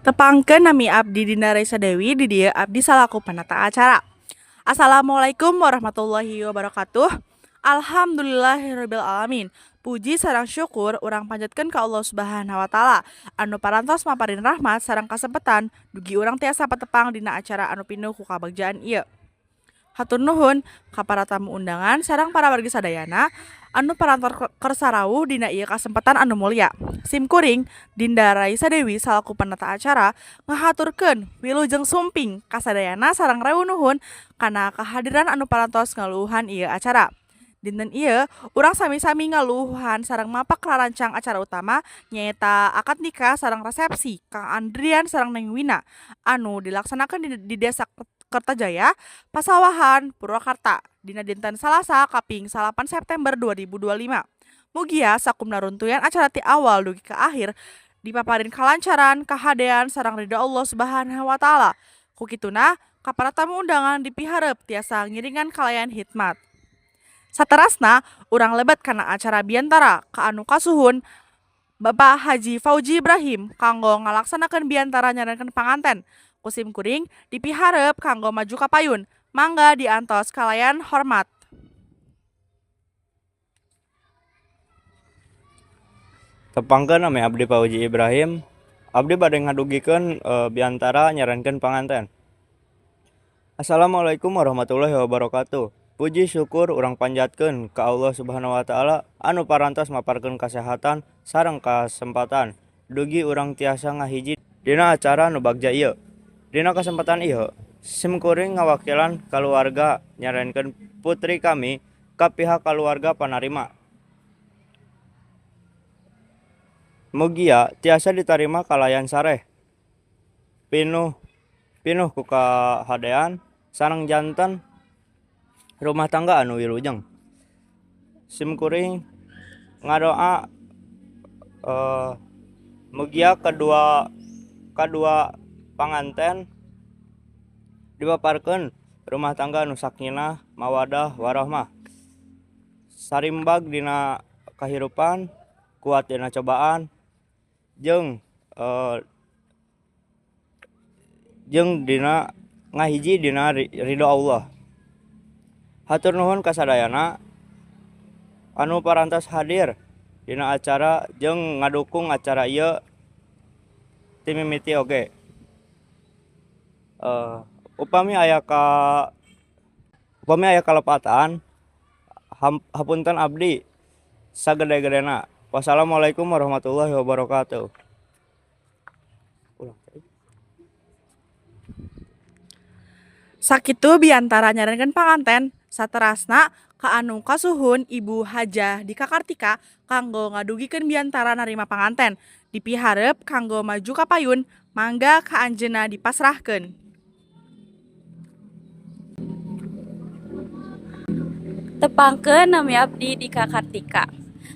Tepangkeun, nami abdi Dinda Raisa Dewi, di dieu abdi salaku penata acara. Assalamualaikum warahmatullahi wabarakatuh. Alhamdulillahirabbil alamin. Puji sareng syukur urang panjatkeun ka Allah Subhanahu wa Taala anu parantos maparin rahmat sareng kasempatan dugi urang tiasa patepang dina acara anu pinuh ku kabagjaan ieu. Hatur nuhun ka para tamu undangan sareng para wargi sadayana anu parantos kersa rawuh dina ieu kasempatan anu mulia. Sim kuring Dinda Raisa Dewi salaku penata acara ngahaturkeun wilujeng sumping ka sadayana sareng rewu nuhun kana kehadiran anu parantos ngaluuhan ieu acara. Dinten ieu urang sami-sami ngaluuhan sareng mapak rarancang acara utama, nyaeta akad nikah sareng resepsi Kang Andrian sareng Neng Wina anu dilaksanakeun di Desa Kertajaya, Pasawahan, Purwakarta dina dinten Salasa kaping 9 September 2025. Mugia sakumna runtuyan acara ti awal dugi ka akhir dipaparin kalancaran, kahadean sareng ridho Allah Subhanahu wa Taala. Ku kituna ka para tamu undangan dipiharep tiasa ngiringan kalayan hikmat. Saterasna urang lebet kana acara biantara ka anu kasuhun Bapak Haji Fauji Ibrahim kanggo ngalaksanakeun biantara nyarenkeun panganten. Ku sim kuring dipiharep kanggo maju ka payun. Mangga diantos kalayan hormat. Tepangkeun, nami abdi Fauji Ibrahim. Abdi bade ngadugikeun biantara nyarenkeun panganten. Assalamualaikum warahmatullahi wabarakatuh. Puji syukur urang panjatkeun ka Allah Subhanahu wa Taala anu parantos maparkeun kasehatan sareng kasempatan dugi urang tiasa ngahiji dina acara nu bagja ieu. Dina kasempatan ieu, sim kuring ngawakilan kaluarga nyarenkeun putri kami ka pihak kaluarga panarima. Mugia tiasa ditarima kalayan sareh. Pinuh pinuh ku kahadean sareng janten rumah tangga anu wilujeng. Sim kuring ngadoa mugia kedua kadua panganten dipaparkeun rumah tangga anu sakinah, mawadah, warahmah. Sarimbag dina kahirupan, kuat dina cobaan, jeung dina ngahiji dina ridho Allah. Hatur nuhun kasadayana anu parantos hadir dina acara jeung ngadukung acara ieu ti mimiti oge. Upami aya kalepatan, hapunten abdi sagede-gedena. Wassalamualaikum warahmatullahi wabarakatuh. Ulang. Sakitu biantara nyarenkeun panganten. Saterasna ka anu kasuhun Ibu Hajah Dika Kartika kanggo ngadugikeun biantara narima panganten. Dipiharep kanggo maju ka payun. Mangga ka anjeunna dipasrahkeun. Tepangkeun, nami abdi Dika Kartika.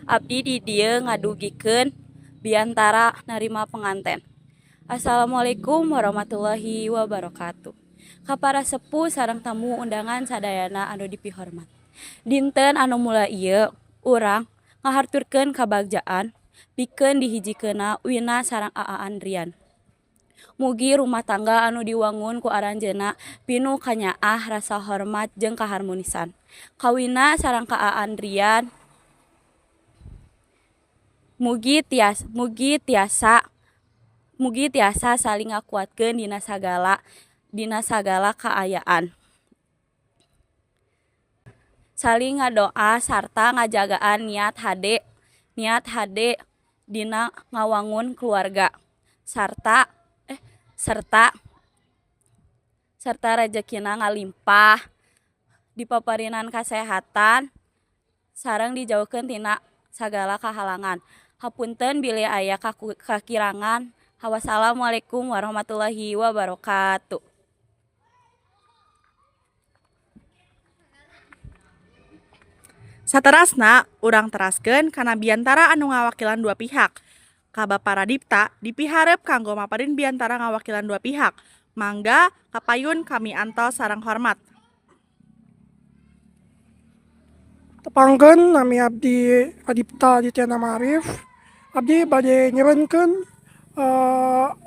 Abdi di dieu ngadugikeun biantara narima penganten. Assalamualaikum warahmatullahi wabarakatuh. Ka para sepuh sareng tamu undangan sadayana anu dipihormat. Dinten anu mulia ieu urang ngahaturkeun kabagjaan pikeun dihijikeunna Wina sareng Aa Andrian. Mugi rumah tangga anu diwangun ku aranjeunna pinuh kanyaah, rasa hormat jeung kaharmonisan. Ka Wina sareng ka Aa Andrian mugi tiasa saling ngakuatkeun dina sagala kaayaan. Saling ngadoa sarta ngajagaan niat hade dina ngawangun keluarga serta rejekina ngalimpah, dipaparinan kasehatan sareng dijauhkeun tina sagala kahalangan. Hapunten bilih aya kakirangan. Wassalamualaikum warahmatullahi wabarakatuh. Saterasna urang teraskeun kana biantara anu ngawakilan dua pihak. Ka Bapa Radipta dipiharep kanggo maparin biantara ngawakilan dua pihak. Mangga kapayun, kami antos sareng hormat. Tepangkeun, nami abdi Adipta Adityana Marif. Abdi bade nyerenkeun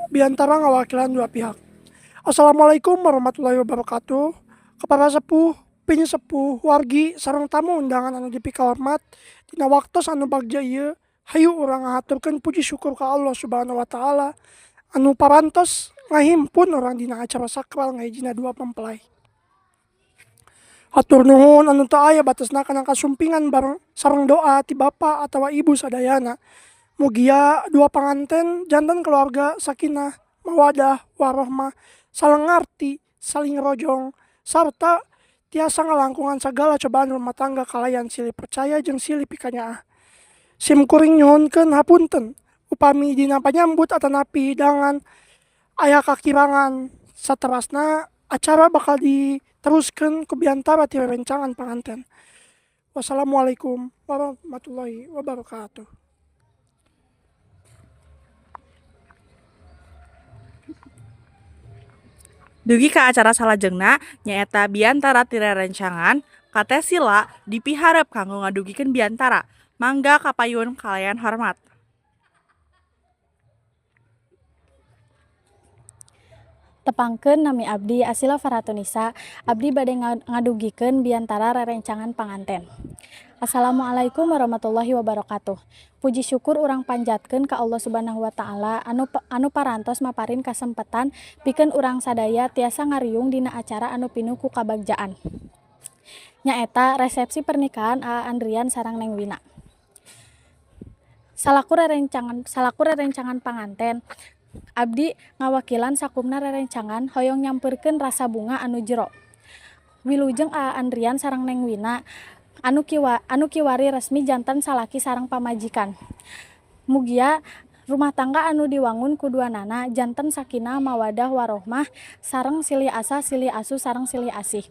Biantara ngawakilan dua pihak. Assalamualaikum warahmatullahi wabarakatuh. Kepada sepuh, pinisepuh, wargi sareng tamu undangan anu dipikahormat, dina waktos anu bagja ieu hayu urang ngahaturkeun puji syukur ka Allah Subhanahu wa taala anu parantos ngahimpun urang dina acara sakral ngahijina dua mempelai. Hatur nuhun anu teu aya batesna kana kasumpingan bareng sareng doa ti bapa atawa ibu sadayana. Mugia dua panganten janten keluarga sakinah, mawadah, warohmah, saling ngarti, saling rojong, sarta tiasa ngalangkungan sagala cobaan rumah tangga kalayan silih percaya jeung silih pikanyaah. Sim kuring nyuhunkeun hapunten upami dina panyambut atanapi hidangan aya kakirangan. Saterasna acara bakal diteruskeun ku biantara ti rerencangan panganten. Wassalamualaikum warahmatullahi wabarakatuh. Dugi ka acara salajengna nyaeta biantara ti rerencangan, ka Teh Sila dipiharep kanggo ngadugikeun biantara. Mangga kapayun kalayan hormat. Tepangkeun, nami abdi Asila Faratunisa. Abdi bade ngadugikeun biantara rerencangan panganten. Assalamualaikum warahmatullahi wabarakatuh. Puji syukur urang panjatkeun ka Allah Subhanahu wa taala anu parantos maparin kasempetan pikeun urang sadaya tiasa ngariung dina acara anu pinuh ku kabagjaan. Nyaeta resepsi pernikahan Aa Andrian sareng Neng Wina. Salaku rerencangan panganten, abdi ngawakilan sakumna rerencangan hoyong nyamperkeun rasa bunga anu jero. Wilujeng Aa Andrian sareng Neng Wina anu kiwari resmi janten salaki sareng pamajikan. Mugia rumah tangga anu diwangun ku duanana janten sakinah, mawadah, warohmah sareng silih asah, silih asuh sareng silih asih.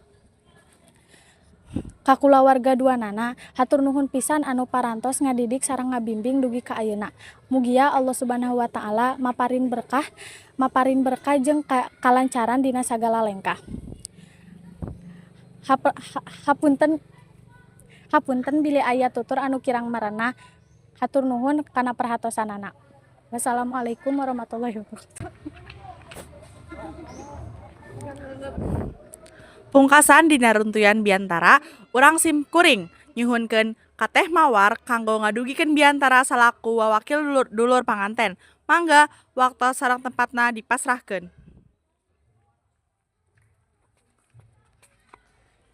Ka kulawarga duanana, hatur nuhun pisan anu parantos ngadidik sareng ngabimbing dugi ka ayeuna. Mugia Allah Subhanahu wa taala maparin berkah jeung kalancaran dina sagala lengkah. Hapunten bilih aya tutur anu kirang merenah. Hatur nuhun kana perhatosanana. Wassalamualaikum warahmatullahi wabarakatuh. Pungkasan dina runtuyan biantara, urang sim kuring nyuhunkeun ka Teh Mawar kanggo ngadugikeun biantara salaku wawakil dulur panganten. Mangga waktos sareng tempatna dipasrahkeun.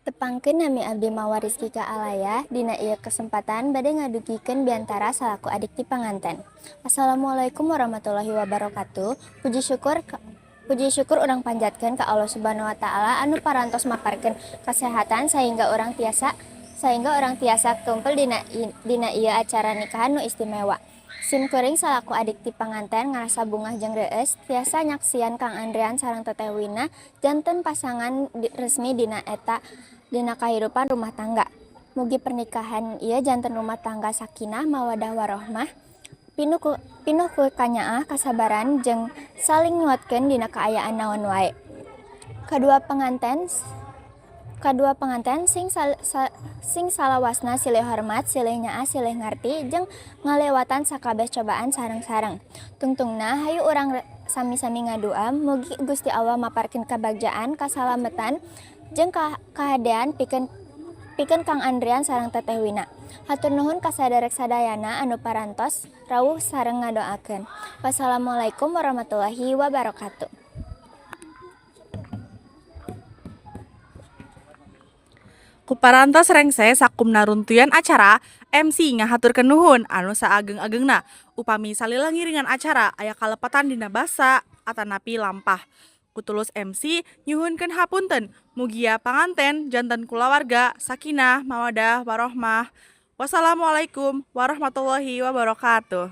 Tepangkeun, nami abdi Mawar Rizkika Alaya. Dina ieu kesempatan bade ngadugikeun biantara salaku adik ti panganten. Assalamualaikum warahmatullahi wabarakatuh. Puji syukur urang panjatkeun ka Allah Subhanahu wa taala anu parantos maparkeun kasehatan sehingga urang tiasa keumpel dina ieu acara nikahan nu istimewa. Sim kuring salaku adik ti panganten ngarasa bungah jeung reueus tiasa nyaksian Kang Andrian sareng Teteh Wina janten pasangan resmi dina kahirupan rumah tangga. Mugi pernikahan ieu janten rumah tangga sakinah, mawadah, warohmah, pinuh ku kanyaah, kasabaran jeung saling nguatkeun dina kaayaan naon wae. Kadua panganten sing salawasna silih hormat, silih nyaah, silih ngarti jeung ngalewatan sakabeh cobaan sareng-sareng. Tungtungna, hayu urang sami-sami ngadua mugi Gusti Allah maparkeun kabagjaan, kasalametan jeung kahadean pikeun pikeun Kang Andrian sareng Teteh Wina. Hatur nuhun ka saderek sadayana anu parantos rawuh sareng ngadoakeun. Wassalamualaikum warahmatullahi wabarakatuh. Ku parantos rengse sakumna runtuyan acara, MC ngahaturkeun nuhun anu saageng-agengna. Upami salila ngiringan acara aya kalepatan dina basa atanapi lampah, ku tulus MC nyuhunkeun hapunten. Mugia panganten janten kulawarga sakinah, mawadah, warohmah. Wassalamualaikum warahmatullahi wabarakatuh.